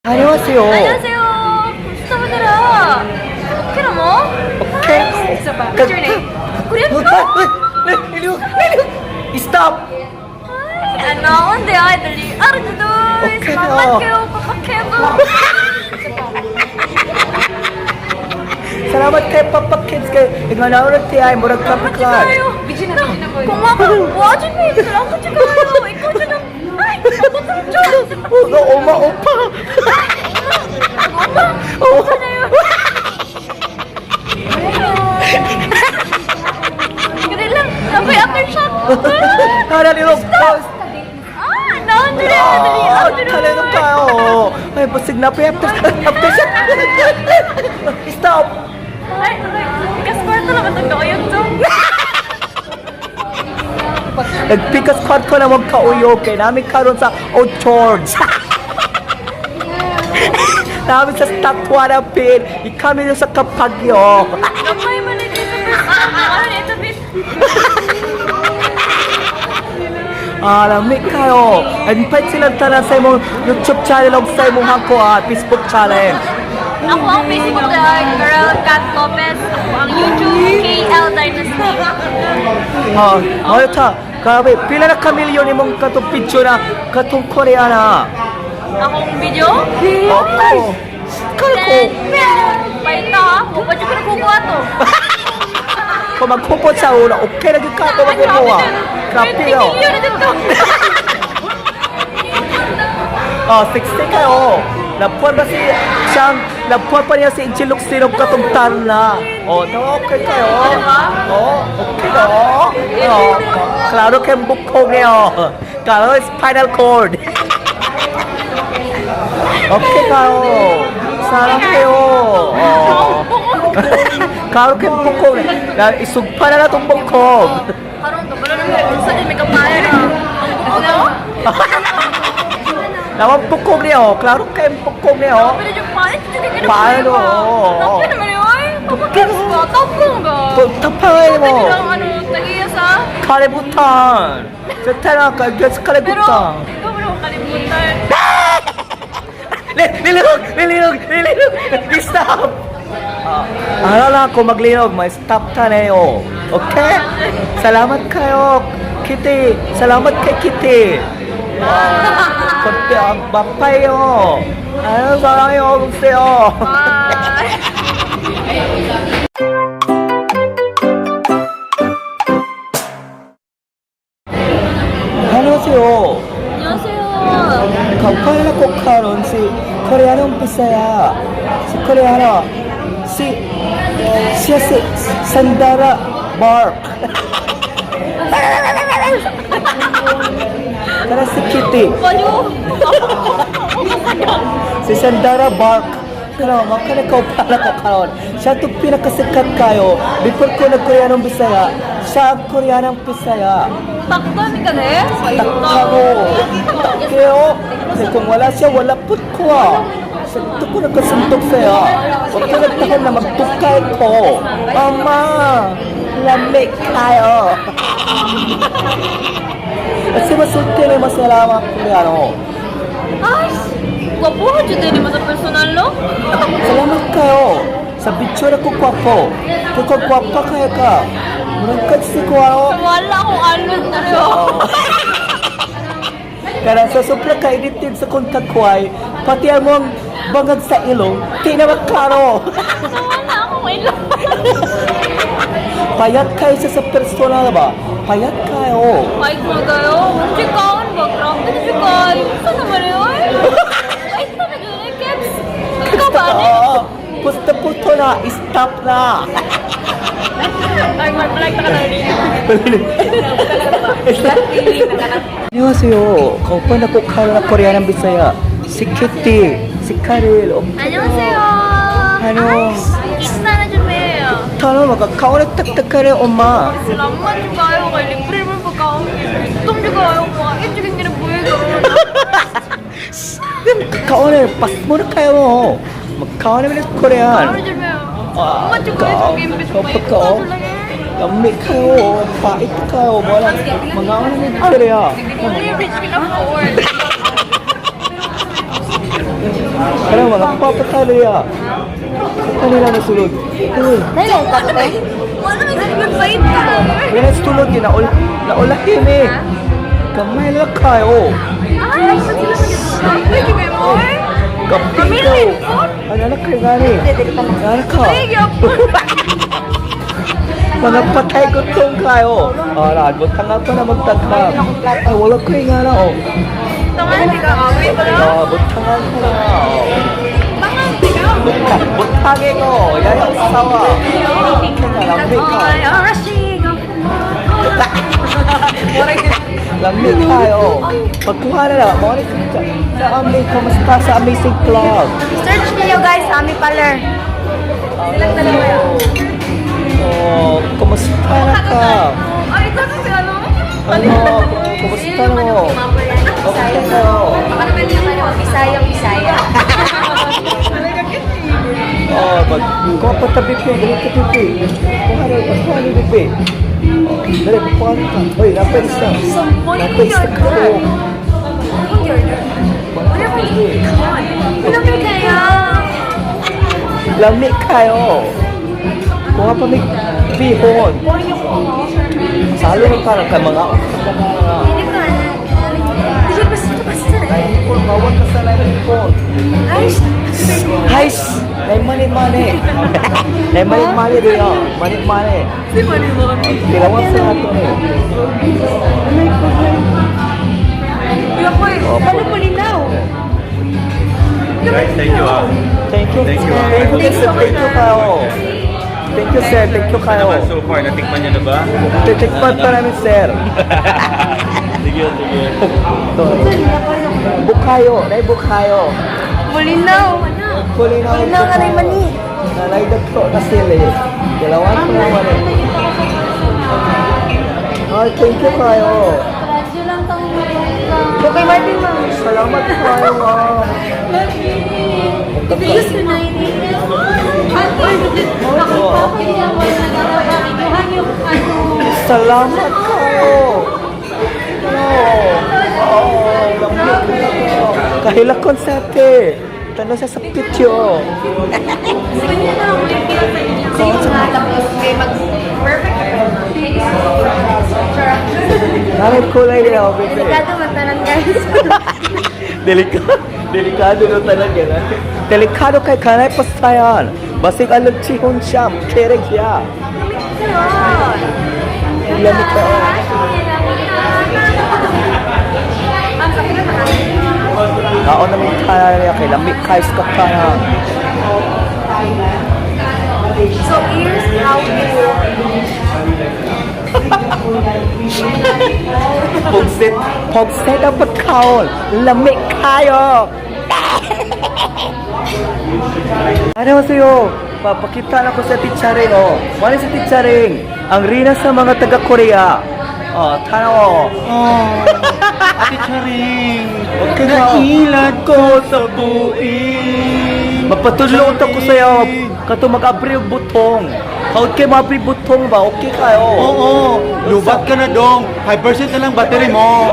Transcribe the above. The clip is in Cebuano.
안녕하세요. 안녕하세요. 컴퓨터분들아. 오케이 mo? Okay. Isa pa. What's your name? Korean ka? Stop. Ay, ano? Hindi ay, dali. Arjudoy. Okay Salamat na. kayo, Papa Kevo. Salamat kay Papa Kids kay iganaw ti ay murag kapiklar. Kung ako, wajin mo. Salamat kayo. Ikaw dyan ang... Ay, ako dyan. Oh, oma opa. Oma. Oh. Oma na yun. Ganun lang. Sabay after shot. Tara nilo. Ah, naon dali. Dali. Ah, talento kayo. Ay, basig na pa after after shot. Stop. Ay, pikas kwarto naman itong kauyog to. Nagpikas kwarto na wag kauyog kay namin karon sa Old George. Namin sa Statwa ng Pin, ikami sa Kapagyo. Gamay man ito sa first time. Ano ito, bitch? Ah, lamig kayo. Invite silang tanan sa imong YouTube channel o sa imong hangko ah, Facebook channel. Ako ang Facebook na Girl Cat Lopez. Ako ang YouTube KL Dynasty. Ah, oh, ta. Grabe, pila na ka milyon imong katong picture na katong Koreana. Akong video? Ako. Kala ko, 10 million. Paita ha? Huwag pa dyan ko nakukuha to. kung magkupot sa una, okay na gyud ka kung magkukuha. Grabe 20 oh. million na dito. Ah, 60 kayo. Napuan ba si siyang, napuan pa niya si Angel Locsin og katong tarla. Oh, no, okay kayo. Oh, okay no. Oh, klaro kay bukog niyo. Klaro spinal cord. Okay kayo. 사랑해요. Oh. klaro kay bukog. Na isugpa na natong bukog. Karon ka, wala naman. Unsa din may kapaya na. Ang buko no? Nawang bukog niyo. Klaro kay bukog niyo. Pero yung paano, Paano? Tapos naman yun, ay. Papagkas ka, tapong ka. tapay mo. Tapos lang, ano, tagiya sa... kalibutan. Sa ka, gets Pero, kalibutan. ikaw mo naman kalimutan. Lilog, lilog, lilog. Stop. Ah, ano lang ako maglinog, may stop ta na yun. Okay? Salamat kayo, Kitty. Salamat kay Kitty. Ah, konti ang bapayo. Ano 사랑해요, 글쎄요. Bye! 안녕하세요. 안녕하세요. Kampala ko karon si Koreanong Bisaya. Si Koreano. Si siya si Sandara Bark. Tara si Kitty. Paano? Si Sandara Bark. Pero makanakaw para ko karon. Siya itong pinakasikat kayo. Before ko nag-Koreanong Bisaya, siya ang Koreanong Bisaya. Takto ni ka eh? Takako. Takeo. Kasi kung wala siya, wala put ko ah. Santo ko nagkasuntok sa'yo. Huwag ka nagtakot na magtukay ko. Mama, lamig kayo. Kasi masulti na masalamat Koreano. Ay! Gwapo ka dyan din mo sa personal, no? Salamat kayo. Sa picture ako kwapo. Kuko kwapa kayo ka. Murag ka si ko ano. Wala akong alon na rin. Kaya sa sobra ka edited sa kontak ko ay, pati ang mong bangag sa ilong, di na maklaro. Wala akong ilong. Payat kayo siya sa personal ba? Payat kayo. Ay, mga kayo. Hindi kaon ba? Grabe na siya kayo. Saan naman yun? Ay, ito na dyan eh, Kebs. Ikaw ba? Ano? Oo. Pusto-pusto na, stop na. Ay, mag-like na ka na rin. 안녕하세요. kaupan ako karon na Korean Bisaya. Si Kitty, si Karel. 안녕하세요. Ano? Ay, isa na dyan meyo. Tara, magkakaon taktakare oma. Salamat yung kayo kay libre mo pagkaon. Gutom yung kayo. Makain yung ginabuhay ko. Kakaon na, pas mo na kayo. Magkaon naman ng Korean. Ano dyan meyo? Ah, Salamat yung kayo. Gimbit mo. Pagkaon. Lami kayo, pait kayo. Wala, mga ano ng Korea. Only rich can afford. Kaya mga papatalo ya. Kanila nasulod. Uy, Dahil ka ba? Wala may good fight ka. kaya nasulod yun. Naulahin eh. Kamay lang kayo. Ay, pwede kayo mo eh. Kapito. Ano na kayo gani? Gani ka. Ay, gyapon. Mga patay gutom kayo. Ara, butang pa na magtagtag. Ay, wala ko yung nga na. Oh. Tangan ka, awit ka. Ah, butangan ko na. Oh. Tangan ka. Butang, butangin ko. Yan ang sawa. Lamig ka. Ay, rushing. Lamig kayo. Pagkuha na lang. Mga sa, sa aming, kamusta sa Amazing Club? Search niyo guys, Ami Paler. Silang dalawa yun. Oh, kumusta na ka? Ay, ito si ano? Ano? Kumusta na mo? Okay kayo. Baka naman yung ano, Bisayang Bisaya. Oh, pag kuha pa tabi ko, dali ka pipi. Kuha na, kuha na pipi. Oh, dali, kuha na ka. Uy, napay isa. Sampol ko Napay isa yun. ka. Wala ko Wala ko kaya. Lami kayo. Kuha pa may bihon. Salo na parang ka mga Hindi ko na. Hindi basta basta. Naipon, bawal ka sa naipon. Ay, Guys, nay mani mani. Nay mani mani diyo. Mani mani. si Mani Mani. Tilawan sa ato ni. Kuya ko eh. Ano mo linaw? Guys, thank you ah. Thank you. Thank you, ah. Thank you, sir. Thank you kayo. Thank you, sir. Thank you kayo. Naman so far, natikman niyo na ba? Titikman pa namin, sir. Sige, sige. Ito. Bukayo. Nay bukayo. Malinaw. Kulinaw. Malinaw ka na yung mani. Nanay dagko na sila eh. Dalawan ko naman eh. Ay, thank you kayo. Radyo lang tang Okay, Martin ma. Salamat kayo. Ah. Use na Salamat kayo. Oh, oh, Kahilakon sa ate. Tanaw siya sa picture. Sige nga, tapos may mag-perfect. Nanay kulay nila ako, bebe. Delikado man tanan guys. Delikado. Delikado no talaga na. Delikado kay kanay pasayan. Basig alam chihon siya. Kereg siya. Lamig ka. Ang sakit na Kaon namin kaya niya kay lamig kayo sa kaya. So here's how to Pugsit. Pugsit ang pagkaon. Lamig kayo. Ano sa'yo? Papakita na ko sa teacherin, oh. Wala sa teacherin. Ang rina sa mga taga-Korea. Oh, tanaw. Oh, Ate Charing, Okay na. Nailad ko sa buing. Magpatudlo ko sa'yo. Kato mag-abri og butong. Kaot kay maabri butong ba? Okay kayo. Oo, lubat ka na dong. 5% na lang battery mo.